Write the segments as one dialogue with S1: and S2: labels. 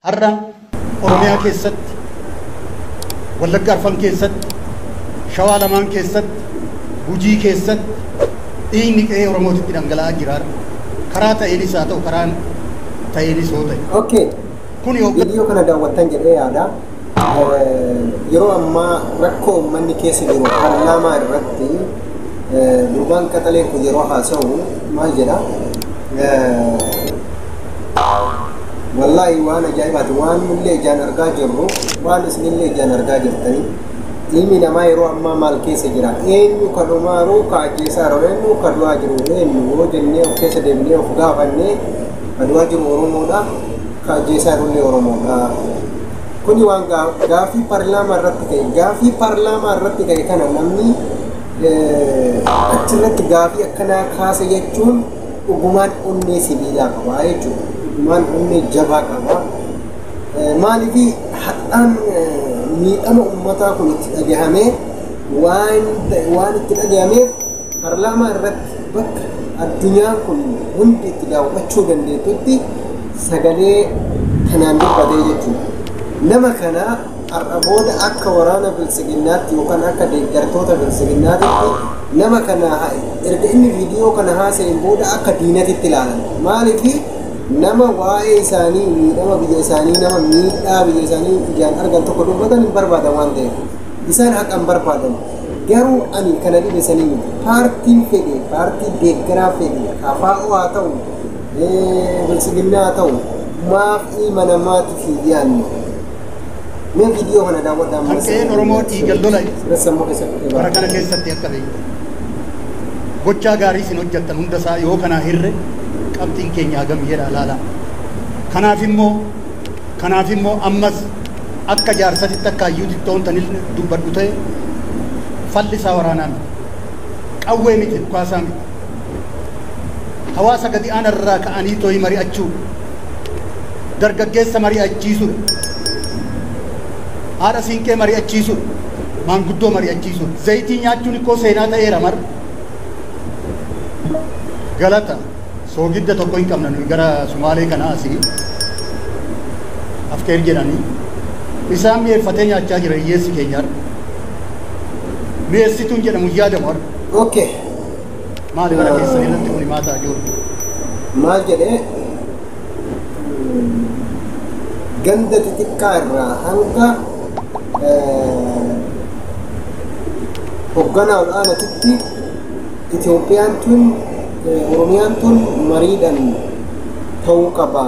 S1: Har'a Oromiyaa keessatti, Wallagga Arfan keessatti, Shawaa lamaan keessatti, Gujii keessatti dhiigni qe'ee Oromootitti dhangala'aa jira. Karaa ta'eenis haa ta'u, karaan ta'eenis hoo ta'e.
S2: Okay.
S1: Kun yoo
S2: Viidiyoo kana daawwattan jedhee yaada. Yeroo ammaa rakkoo uummanni keessa jiru paarlaamaa irratti gurbaan qaxaleen kun yeroo haasa'u maal jedha? Wallaahi waan ajaa'ibaati, waan nullee ijaan argaa jirru, waan isinillee ijaan argaa jirtanii. Ilmi namaa yeroo ammaa maal keessa jira? Eenyu ka dhumaaru, ka ajjeesaa jiru, eenyu ka du'aa jiru, eenyu yoo jennee of keessa deebinee of gaafannee, ka du'aa jiru Oromoodha, ka ajjeesaa jirullee Oromoodha. Kuni waan gaaffii paarlaamaa irratti ka'e, gaaffii paarlaamaa irratti ka'e kana namni achirratti gaaffii akkanaa kaase jechuun dhugumaan onnee sibiilaa qaba jechuudha. Dhugumaan onnee jabaa qaba. Maaliif hadhaan miidhama uummataa kun itti dhagahamee, waan itti dhagahameef paarlaamaa irratti bakka addunyaan kun hundi itti daawwachuu dandeettutti sagalee kanaan dubbatee jechuudha. Nama kana har'a booda akka waraana biltsiginnaatti yookaan akka deeggartoota biltsiginnaatti nama kana erga inni viidiyoo kana haasa'een booda akka diinatitti ilaalan. Maaliif nama waa'ee isaanii, miidhama biyya isaanii, nama miidhaa biyya isaanii ijaan argan tokko dubbatan hin barbaadan waan ta'eef. Isaan haqa hin barbaadan. Garuu ani kana dhibe sanii miti. Paartiin fedhe, paartii deeggaraa fedhe, KFO haa ta'u, biltsiginnaa haa ta'u, maaf ilma namaatiif hin dhiyaanne? Mee viidiyoo kana daawwadhaa.
S1: Kan qe'een Oromoo dhiigan lola
S2: Sammuu keessatti
S1: bara kana keessatti akka beektu. Gochaa gaarii isin hojjettan hunda isaa yoo kanaa hirre qabxiin keenya hagam jedha ilaalaa. Kanaaf immoo ammas akka jaarsatitti, akka hayyuutitti ta'uun dubbadhu ta'e, falli isaa waraanaa miti. Qawwee miti, dhukaasaa miti. Hawaasa gadi aanarraa ka'anii tooyi mari'achuu, dargaggeessa mari'achiisuudha. Haadha siinqee mari'achiisuudha. Maanguddoo mari'achiisuudha. Zayitii nyaachuun ikkoo seenaa ta'eera mar. Galata soogidda tokko hin qabna nuyi gara Sumaalee kana asii. Afkeer jedhanii. Isaan mi'eeffatee nyaachaa jira hiyyeessi keenya har'a. Mi'eessituun jedhamu hin yaadamu har'a.
S2: Okay.
S1: Maali bara keessan irratti kun himaa ta'a jiru?
S2: Maal jedhee, ganda xixiqqaa irraa hanga hoogganaa ol aanaatitti Itoophiyaan tun, Oromiyaan tun mariidhaan ta'uu qaba.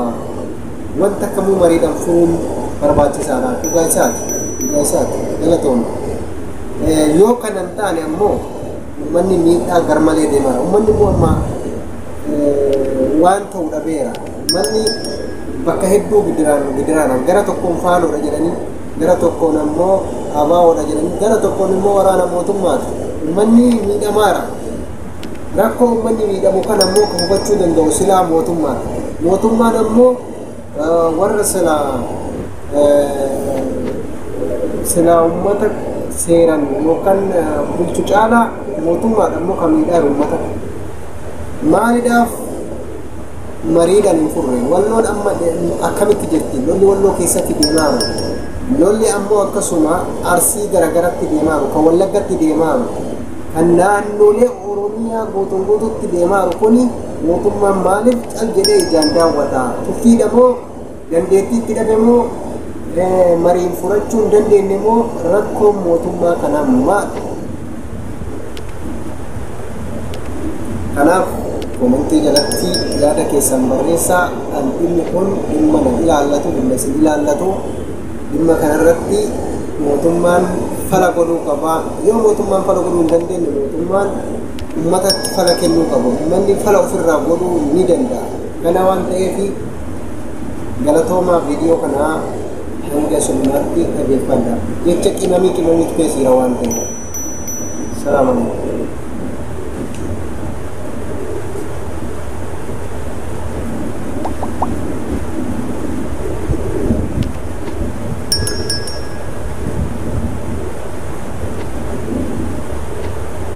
S2: Wanta kamuu mariidhaan furuun barbaachisaadha. Dhugaa isaati. Dhugaa isaati. Galatooma. Yoo kana hin taane ammoo uummanni miidhaa garmalee deemaa. Uummanni immoo amma waan ta'u dhabeera. Uummanni bakka hedduu gidiraan gidiraan, gara tokkoon faanoodha jedhanii, gara tokkoon ammoo ABOdha jedhanii, gara tokkoon immoo waraana mootummaati. Uummanni miidhamaara. Rakkoo uummanni miidhamu kana ammoo kan hubachuu danda'u silaa mootummaadha. Mootummaan ammoo warra silaa uummata seeran yookaan bulchu caalaa mootummaadha ammoo kan miidhaa uummata. Maaliidhaaf mariidhaan hin furre? Walloon amma akkamitti jirti? Lolli Walloo keessatti deemaa jiru. Lolli ammoo akkasuma Arsii garagaratti deemaa jiru, kan Wallaggatti deemaa jiru, kan naannolee Oromiyaa guutuun guututti deemaa jiru kuni mootummaan maaliif cal jedhee ijaan daawwata? Tuffiidha moo, dandeettii itti dhabe moo, mariin furachuu hin dandeenye moo, rakkoon mootummaa kanaa maali? Kanaaf komentii jalatti yaada keessan barreessaa. An dhimmi kun dhimma na ilaallatu, dhimma isin ilaallatu. Dhimma kanarratti mootummaan fala godhuu qaba. Yoo mootummaan fala godhuu hin dandeenye, mootummaan uummatatti fala kennuu qabu. Uummanni fala ofirraa godhuu ni danda'a. Kana waan ta'eef galatoomaa, viidiyoo kanaa hanga summaatti dhaggeeffadha. Jecha qimamii qimamiitu keessa jira waan ta'eef. Salaam alaikum.